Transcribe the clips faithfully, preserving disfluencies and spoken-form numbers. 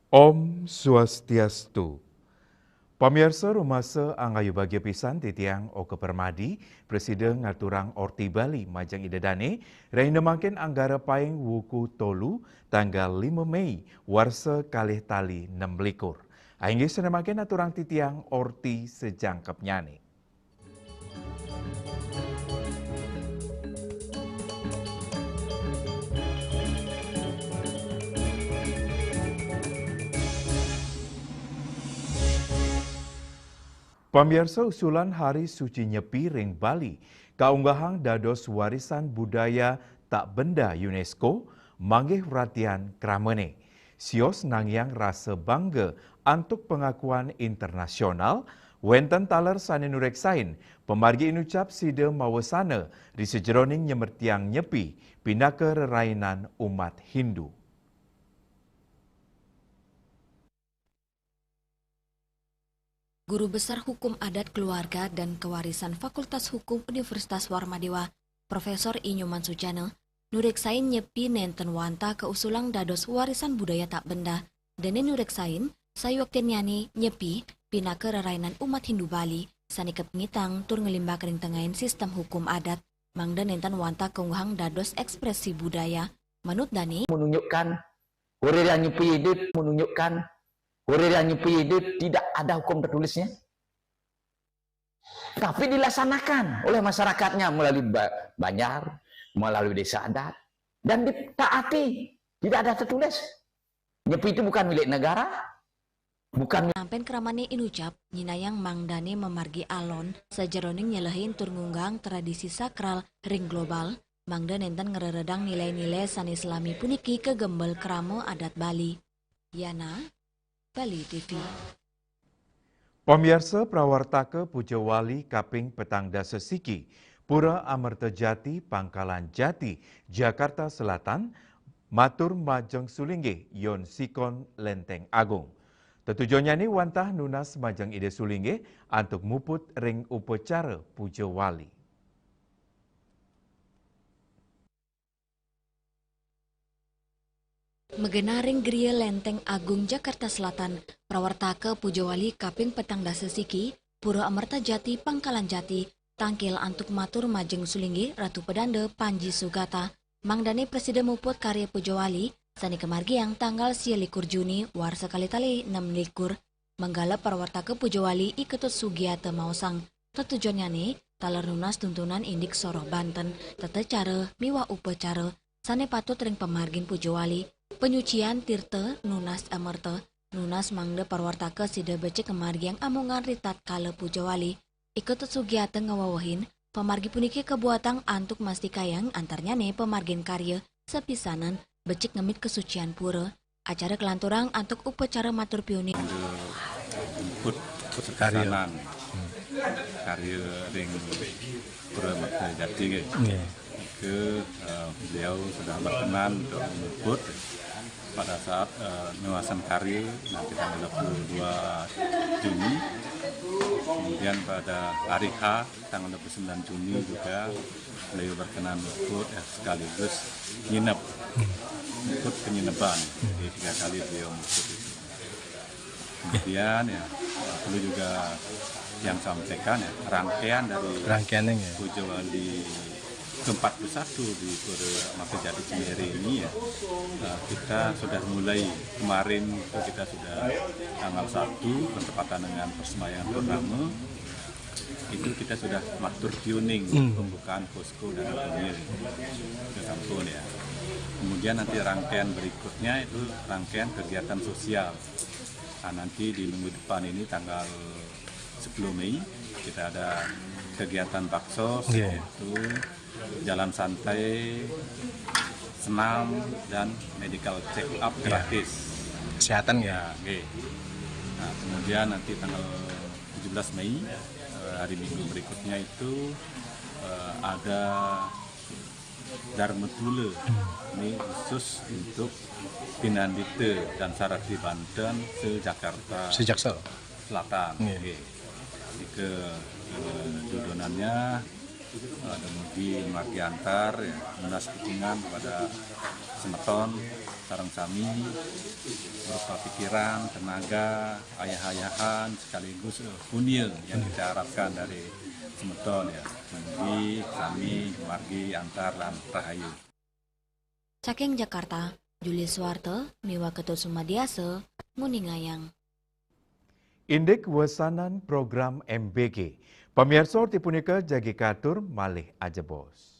Om Swastiastu. Pamiarsa, rumasa angayu bagia pisan titiang Oka Permadi, prasida ngaturang orti Bali majeng Ida Dane, rahina mangkin Anggara Paing wuku tolu, tanggal lima Mei, warsa kalih tali nem likur. Inggih, sane mangkin aturang titiang orti sajangkepnyane. Pamiarsa, usulan Hari Suci Nyepi ring Bali kaunggahang dados warisan budaya tak benda UNESCO, manggih ratian kramane. Sios nangiang rasa bangga antuk pangakuan internasional, wenten taler sane nureksain pamargi inucap sida mawasana ri sajeroning nyemertiang Nyepi pinaka rerainan umat Hindu. Guru Besar Hukum Adat, Keluarga, dan Kewarisan Fakultas Hukum Universitas Warmadewa, Profesor I Nyoman Sujana, nureksain Nyepi nenten wantah kausulang dados warisan budaya tak benda. Dene nureksain, sayuaktinnyane Nyepi pinaka rerainan umat Hindu Bali sane kapingitang tur nglimbak ring tengahing sistem hukum adat, mangda nenten wantah kaunggahang dados ekspresi budaya. Manut dane, menunjukkan kurir yang Nyepi hidup, menunjukkan kurir yang Nyepi hidup tidak ada hukum tertulisnya. Tapi dilaksanakan oleh masyarakatnya melalui ba-, banjar, melalui desa adat, dan ditaati. Tidak ada tertulis. Nyepi itu bukan milik negara, bukan. Nampen kramane inucap, nyinayang mangdane mamargi alon sajeroning nyelehin tur ngunggahang tradisi sakral ring global, mangda nenten ngreredang nilai-nilai sane selami puniki kagembel krama adat Bali. Yana, Bali T V. Pamiarsa, prawartaka Puja Wali kaping petang dasa siki, Pura Amerta Jati, Pangkalan Jati, Jakarta Selatan, matur majeng sulinggih yon sikon Lenteng Agung. Tetujonnyane wantah nunas majeng Ida Sulinggih antuk muput ring upacara Puja Wali. Magenah ring Griya Lenteng Agung, Jakarta Selatan, prawartaka Puja Wali kaping petang dasa siki, Pura Amerta Jati, Pangkalan Jati, tangkil antuk matur majeng sulinggih Ratu Pedanda Panji Sugata, mangdane prasida muput karya Puja Wali sane kamargiang tanggal sia likur Juni warsa kalih tali nem likur. Manggala prawartaka Puja Wali I Ketut Sugiata maosang, tetujonnyane taler nunas tuntunan indik soroh banten, tata cara miwah upacara sane patut ring pamargin Puja Wali, panyucian tirta, nunas amerta, nunas mangda prawartaka sida becik ngamargiang amongan ritatkala Puja Wali. I Ketut Sugiata ngawewehin, pamargi puniki kabuatang antuk mastikayang antarnyane pamargin karya, sapisanan becik ngemit kasucian pura. Acara kalanturang antuk upacara matur piuning. Mangda muput karya. Sapisanan karya ring Pura Amerta Jati nggih. Nggih. Ke, eh, beliau sudah berkenan untuk muput pada saat, eh, nuasan karya nanti tanggal dua puluh dua Juni. Kemudian pada hari H, tanggal dua puluh sembilan Juni juga beliau berkenan muput, eh, sekaligus nginep. Muput penyinepan. Jadi tiga kali beliau muput itu. Kemudian ya, perlu juga yang sampaikan ya, rangkaian dari rangkaiannya ya. Puja Wali keempat puluh satu di Pura Amerta Jati Cinere ini ya, eh, kita sudah mulai kemarin itu kita sudah tanggal satu bertepatan dengan persembahyang purnama, itu kita sudah matur piuning pembukaan posko dan apanya sudah sampun ya. Kemudian nanti rangkaian berikutnya itu rangkaian kegiatan sosial. Nah, nanti di minggu depan ini tanggal sepuluh Mei kita ada kegiatan baksos, iya, yaitu jalan santai, senam, dan medical check up, iya, gratis. Kesehatan ya? Ya, nggih. Nah, kemudian nanti tanggal tujuh belas Mei, eh, hari Minggu berikutnya itu, eh, ada Dharma Tula. Hmm. Ini khusus untuk pinandita dan sarati banten se-Jakarta, se-Jaksel, Selatan. Nggih. Nggih. Nika, eh, dudunannya Dumugi margi antar, ya, nunas dukungan kepada semeton sareng sami berupa pikiran, tenaga, ayah-ayahan, sekaligus, eh, punia yang kita harapkan dari semeton, ya. Dumugi sami margi antar lan rahayu. Saking Jakarta, Juli Suwarte miwah Ketut Sumadiasa nguningayang. Indik wesanan program M B G. Pamiarsa, orti punika jagi katur malih ajebos.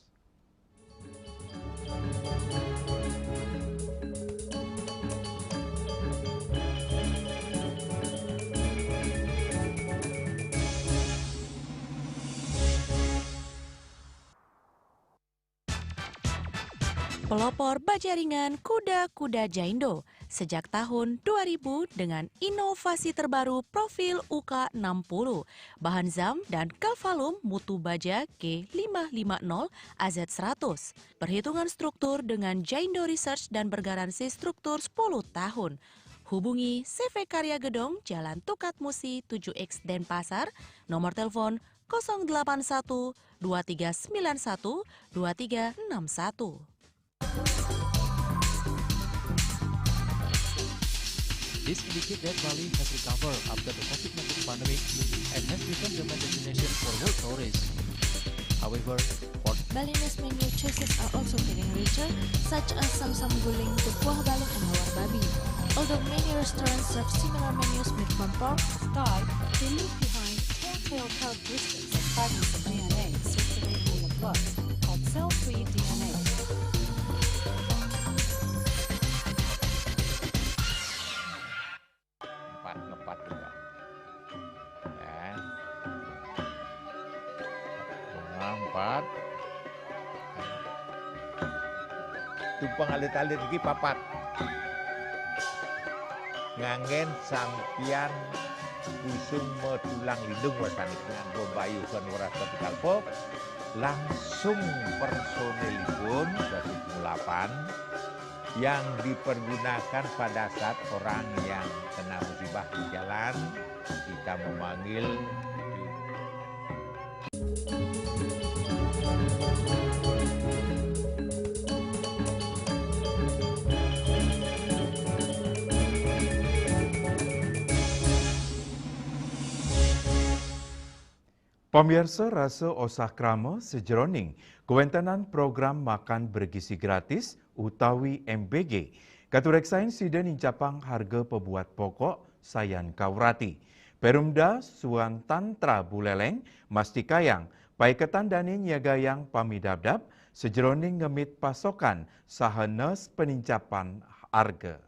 Pelopor baja ringan kuda-kuda Jaindo sejak tahun dua ribu dengan inovasi terbaru profil U K enam puluh, bahan zam dan Calphalum mutu baja G lima lima nol A Z seratus. Perhitungan struktur dengan Jaindo Research dan bergaransi struktur sepuluh tahun. Hubungi C V Karya Gedong, Jalan Tukat Musi tujuh X, Denpasar, nomor telepon kosong delapan satu dua tiga sembilan satu dua tiga enam satu. This indicate that Bali has recovered after the COVID nineteen pandemic and has become the main destination for world tourists. However, for Balinese menu choices are also getting richer, such as samsam guling, tepuah balung, and lawar babi. Although many restaurants serve similar menus made from pork, Sky, they leave behind telltale characteristics of fragments of D N A circulating in the blood called cell-free D N A. Empat, ngepat juga. Ya. Nah, empat. Tumpeng alit-alit iki papat. Nganggen sampiyan kusuma tulang lindung, wasani nganggo bayu san weras ketika pop, langsung personilipun dadi pengulapan yang dipergunakan pada saat orang yang kena musibah di jalan, kita memanggil. Pamiarsa, rasa osah krama sajeroning kawéntenan program makan bergizi gratis utawi M B G katureksain sida nincapang harga pabuat pokok sayan kaurati. Perumda Swatantra Buleleng mastikayang paiketan dané nyagayang pamidabdab sajeroning ngemit pasokan saha nes penincapan harga.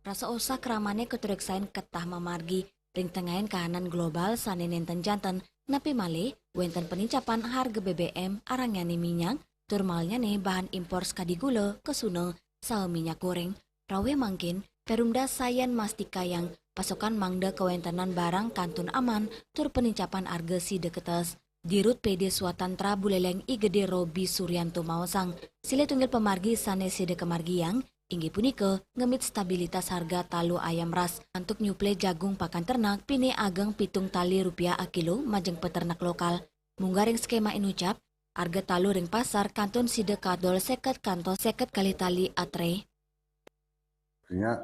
Rasa osah kramané katureksain ketah mamargi ring tengahing kahanan global sané nénten janten, napi malih wénten penincapan harga B B M, arangnyané minyak, tur malihné bahan impor sakadi gula, kesuna, saha minyak goréng. Rawuh mangkin, Perumda sayan mastikayang pasokan mangda kawéntenan barang kantun aman tur penincapan arga sida ketes. Dirut P D Swatantra Buleleng I Gedé Robi Suryanto maosang, silih tunggil pamargi sané sida kamargiang inggih punika ngemit stabilitas harga talu ayam ras antuk nyuplé jagung pakan ternak pinih ageng pitung tali rupiah akilo majeng peternak lokal. Munggah ring skéma inucap, arga talu ring pasar kantun sida kadol séket kantos séket kalih tali atré. Artinya,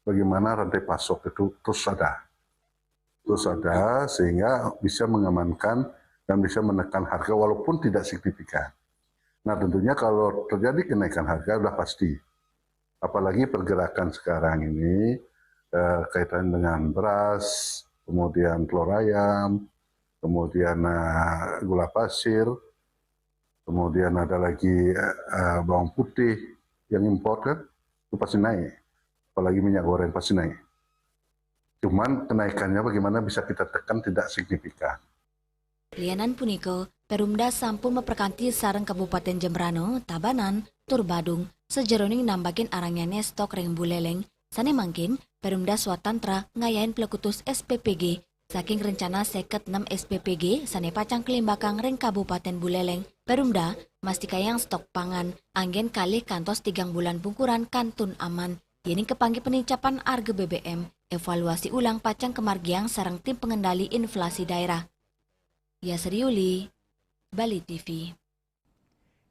bagaimana rantai pasok itu terus ada. Terus ada sehingga bisa mengamankan dan bisa menekan harga walaupun tidak signifikan. Nah, tentunya kalau terjadi kenaikan harga sudah pasti. Apalagi pergerakan sekarang ini, eh, kaitan dengan beras, kemudian telur ayam, kemudian, eh, gula pasir, kemudian ada lagi, eh, bawang putih yang impor kan, itu pasti naik. Apalagi minyak goreng pasti naik. Cuman kenaikannya bagaimana bisa kita tekan tidak signifikan. Lianan punika, Perumda sampun maprakanti sareng Kabupatén Jembrana, Tabanan, tur Badung, sajeroning nambakin arangnyané stok ring Buleleng. Sané mangkin, Perumda Swatantra ngayahin plekutus S P P G Saking rencana seket enem S P P G sane pacang kelimbakang ring Kabupaten Buleleng, Perumda mastikayang stok pangan anggen kalih kantos tigang bulan pungkuran kantun aman. Yening kapanggih penincapan arga B B M, evaluasi ulang pacang kamargiang sareng tim pengendali inflasi daerah. Yasri Yuli, Bali T V.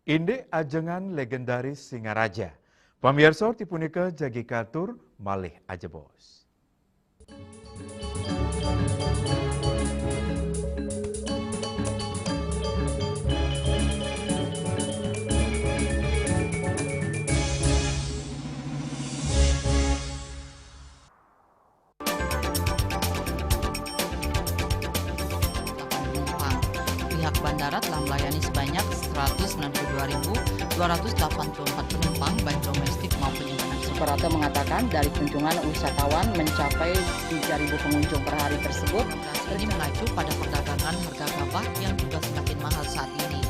Indik ajengan legendaris Singaraja. Pamiarsa, tipunika jagi katur malih ajebos. Pihak bandara telah melayani sebanyak seratus sembilan puluh dua ribu dua ratus delapan puluh empat penumpang, baik domestik maupun internasional. Suprapto mengatakan, dari kunjungan wisatawan mencapai tiga ribu pengunjung per hari tersebut. Ini mengacu pada perdagangan harga gabah yang juga semakin mahal saat ini.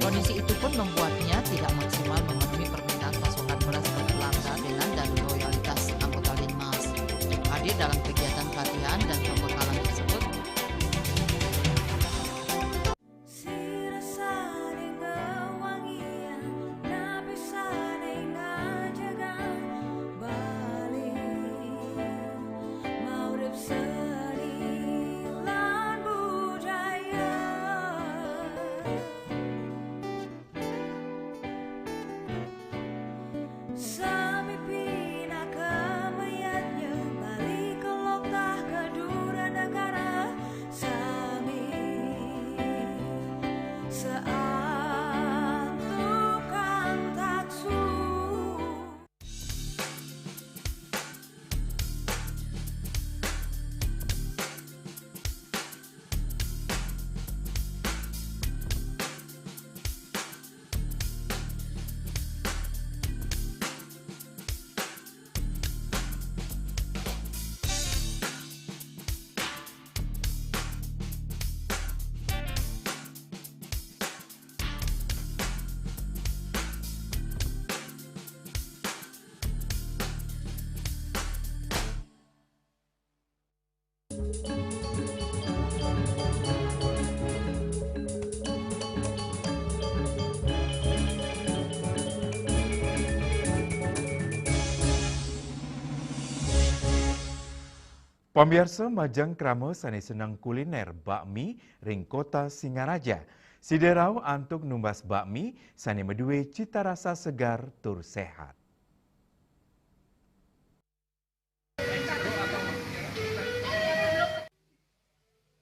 Kondisi itu pun membuatnya tidak maksimal memenuhi permintaan pasokan beras ke pelanggan dan loyalitas anggota Linmas. Hadir dalam kegiatan pelatihan dan pembekalan tersebut. Sami pinaka mayadnya, bali ka loktah ka dura negara, sami saantukan taksu. Pamiarsa, majeng krama sane seneng kuliner bakmi ring Kota Singaraja. Sida rauh antuk numbas bakmi sane madue cita rasa segar tur sehat.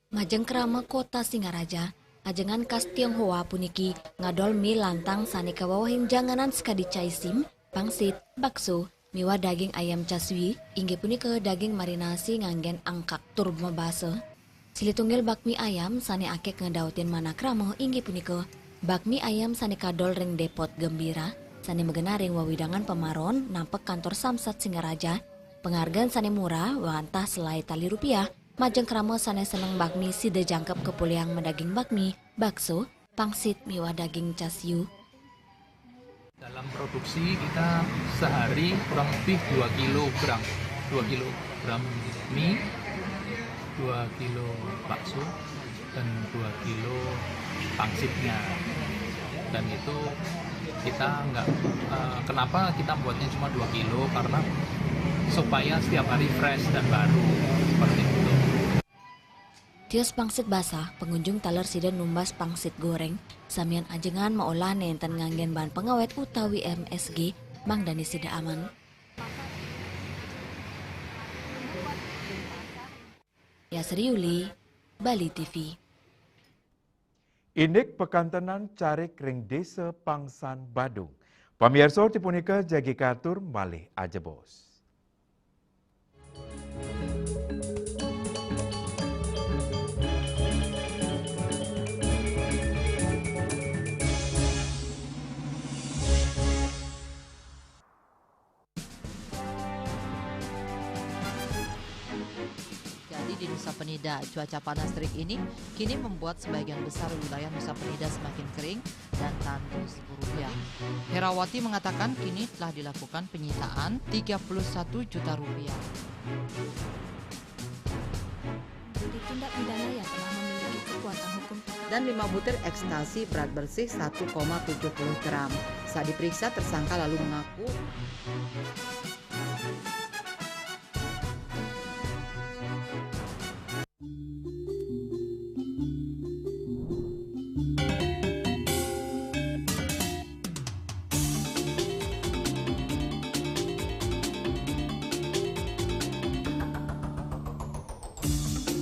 Majeng krama Kota Singaraja, ajengan khas Tionghoa puniki ngadol mi lantang sane kawewehin janganan sakadi caisim, pangsit, bakso, miwah daging ayam chasui, inggih punika daging marinasi nganggen angkak tur mabasa. Silih tunggil bakmi ayam sane akeh ngedautin manakrama inggih punika bakmi ayam sane kadol ring Depot Gembira, sane magenah ring wewidangan Pamaron, nampek kantor Samsat Singaraja, pangargan sane murah, wantah selae tali rupiah, majeng krama sane seneng bakmi sida jangkep kapolihang madaging bakmi, bakso, pangsit miwah daging chasyu. Dalam produksi kita sehari kurang lebih dua kilogram, dua kilogram mie, dua kilo bakso, dan dua kilo pangsitnya. Dan itu kita nggak, eh, kenapa kita buatnya cuma dua kilo, karena supaya setiap hari fresh dan baru, seperti itu. Tios pangsit basah, pengunjung taler sida numbas pangsit goreng, samian ajengan maolah nenten nganggen bahan pengawet utawi M S G, mangdane sida aman. Yasri Yuli, Bali T V. Indik pakantenan carik ring Desa Pangsan Badung. Pamiarsa, tipunika jagi katur malih ajebos. Jadi di Nusa Penida, cuaca panas terik ini kini membuat sebagian besar wilayah Nusa Penida semakin kering dan tandus. Rupiah. Herawati mengatakan kini telah dilakukan penyitaan tiga puluh satu juta rupiah. Tindak pidana yang telah memiliki kekuatan hukum. Dan lima butir ekstasi berat bersih satu koma tujuh puluh gram. Saat diperiksa, tersangka lalu mengaku.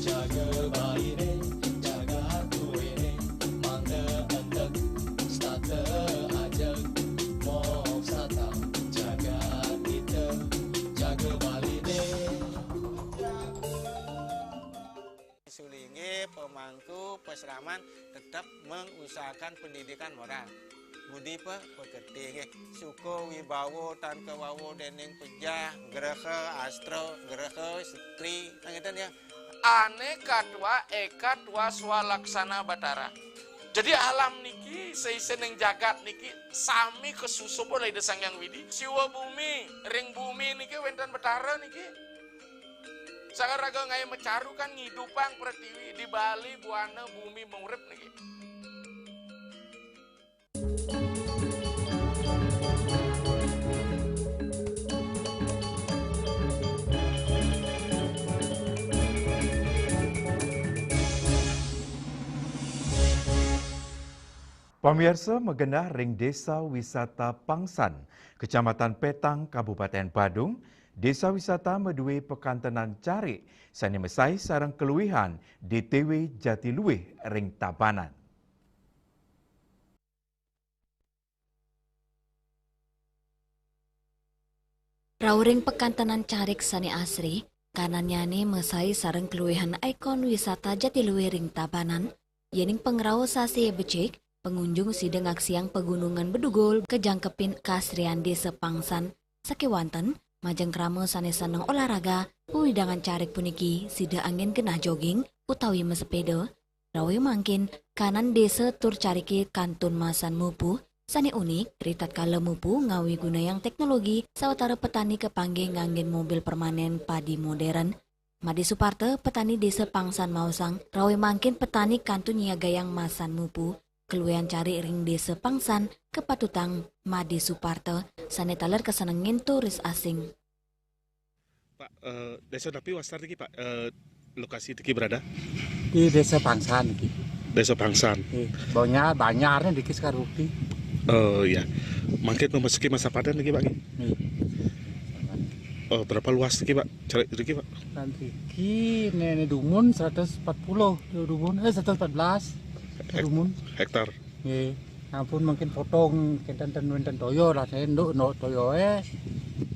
Jaga Bali ne, jaga tuwe ne, mangga entek, stata ajeg, mok satang, jaga ite, jaga Bali ne. Sulingge pemangku pesraman tetap mengusahakan pendidikan moral. Budi pe-, pekerti nggih. Suka wibawa tan kawawa dening pejah, graha astra, graha setri, ngeten ya. Ane katwa eka twa swalaksana Batara. Jadi alam niki, seisening jagat niki sami kasusup oleh Ida Sang Hyang Widi. Siwa bumi, ring bumi niki wenten Batara niki. Sang raga ngae macaru kan ngidupang pratiwi, di Bali buana bumi murip niki. Pamirsa, magenah ring Desa Wisata Pangsan, Kecamatan Petang, Kabupaten Badung, Desa Wisata madue pakantenan carik sane mesai sareng kaluihan D T W Jatiluwih ring Tabanan. Rauh ring pakantenan carik sane asri, kanannyane mesai sareng kaluihan ikon wisata Jatiluwih ring Tabanan, yening pangrauh sasih becik, pangunjung sida ngaksiang pagunungan bedugul kajangkepin kaasrian Desa Pangsan, sakewanten majeng krama sane seneng olahraga, wewidangan carik puniki sida anggen genah jogging utawi masepeda, Rauh mangkin, kanan desa tur carike kantun masan mupu, sane unik, ritatkala mupu ngawigunayang teknologi sawatara petani kapanggih nganggen mobil permanen padi modern. Made Suparta, petani Desa Pangsan maosang, rauh mangkin petani kantun nyiagayang masan mupu, kaluihan carik ring Desa Pangsan, kapatutang Made Suparta, sane taler kasenengin turis asing. Pak, eh, desa napi wastan niki, Pak? Eh, lokasi niki berada? Di Desa Pangsan niki. Desa Pangsan. Nggih, banyak, banyakne niki sekar bukti. Oh, iya. Mangkin memasuki masa panen niki, Pak, nggih? Nggih. Eh, berapa luas niki, Pak? Cari niki, Pak? Lan niki nene dumun seratus empat puluh dumun, eh, seratus empat belas dumun. Hektar. Nggih, ampun mungkin potong, kenten ten wenten toya lah, saya nduk nduk toya, eh.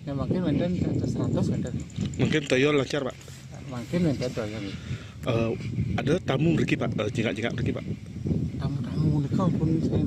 Ya mungkin wenten seratus wenten. Mungkin toya lancar, Pak. Mungkin wenten toya, nggih. Eh, ada tamu mriki, Pak? Eh, jingak-jingak mriki, Pak? Tamu-tamu nika ampun saya